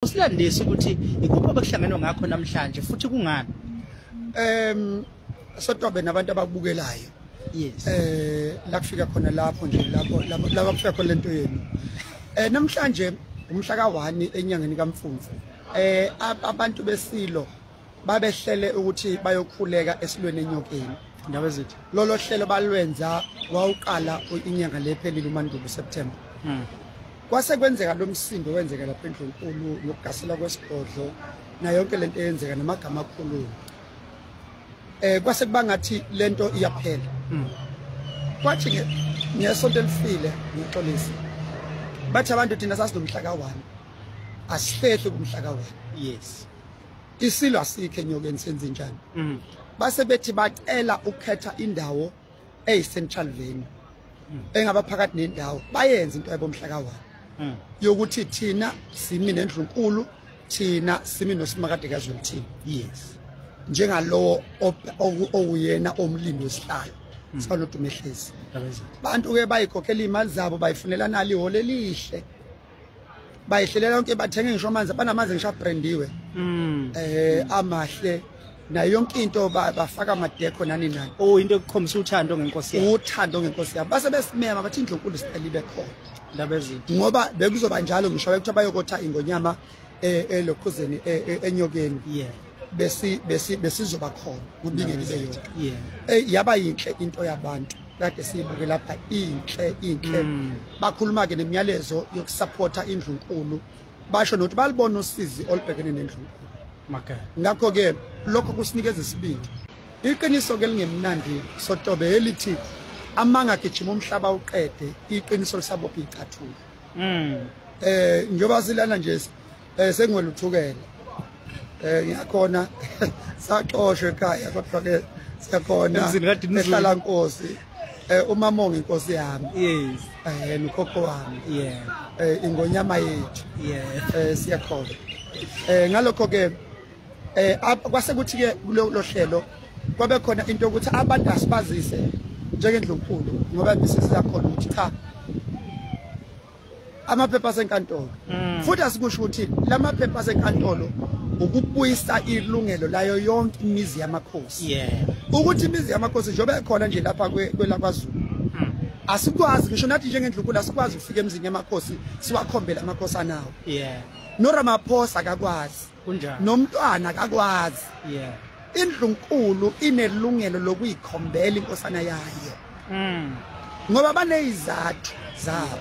Usilandise ukuthi ikuphi obekuhlangenwe ngakho namhlanje futhi kungani? Sotobe nabantu ababukelayo. Yes. La kufika khona lapho nje lapho lapho kufika khona lento yenu. Namhlanje umhla ka-1 enyangeni kaMfumfu. Abantu besilo babehlele ukuthi bayokhuleka esilweni enyokeni. Indaba ezithi lolo hlelo balwenza wawuqala inyanga lephelile uMandulo September. Kwase kwenzeka lo msindo wenzeka lapha endlunkulu nokugasela kwesigodlo na yonke lento eyenzeka namagama akhuluma. Kwase kuba ngathi lento iyaphela. Kwathi ngesonto elifile ngixolisa. Bathi abantu thina sasinomhla ka-1. Asihlehli kumhla ka-1. Yes. Isilo asikho enyokeni senze njani. Base bethi bacela ukukhetha indawo eyi-central venue. Engaba phakathi nendawo bayenza into yabo mhla ka-1. Yokuthi thina simi nendlunkulu, thina simi noSimakade kaZwelithini. Yes. Njengalowo owuyena omlindi wesihlalo sikaNodumehlezi. Bantu ke bayikhokhela imali zabo bayifunela nali iholo elihle. Bayihlelela yonke bathenge ngisho amanzi, banamanzi ngisho abrandiwe. Amahle na yonke into bafaka amadekho nani nani. Oh, into ekukhombisa uthando ngenkosi yabo. Uthando ngenkosi yabo. Base besimema bathi indlunkulu sicela ibe khona. Indaba ezinhle. Ngoba bekuzoba njalo ngisho bekuthiwa bayokotha ingonyama elokhuzeni enyokeni. Yeah. Besizoba khona kubingeke yonke. Yeah. Yaba yinhle into yabantu. Kade siyibuke lapha inhle inhle. Bakhuluma ke nemiyalezo yokusupporta indlunkulu. Basho nokuthi balibona usizi olubhekene nendlunkulu. Ngakho ke lokho kusinikeza isibindi. Iqiniso ke lingemnandi Sotobe elithi amanga gijima umhlaba uqede, iqiniso lisabopha icathulo. Njoba silana nje sengweluthukela. Ngiyakhona saxoshwe ekhaya kodwa ke siyakhona ehlala Nkosi. Umamongi inkosi yami. Yes. Nokhokho wami. Yeah. Ingonyama yethu. Yeah. Siyakhona. Ngalokho ke kwase kuthi ke kulolu hlelo kwabe khona into ukuthi abantu asibazise njengendlunkulu ngoba bisiyakhona ukuthi cha amaphepha asenkantolo. Futhi asikusho ukuthi lamaphepha asenkantolo ukubuyisa ilungelo layo yonke imizi yamakhosi. Yeah. Ukuthi imizi yamakhosi njengoba ekhona nje lapha kwelakwaZulu. Asikwazi ngisho nathi njengendlunkulu asikwazi ukufika emzini yamakhosi siwakhombele amakhosi anawo. Yeah. NoRamaphosa akakwazi. Kunjani? Nomntwana akakwazi. Yeah. Indlunkulu inelungelo lokuyikhombela inkosana yayo. Ngoba banezizathu zabo.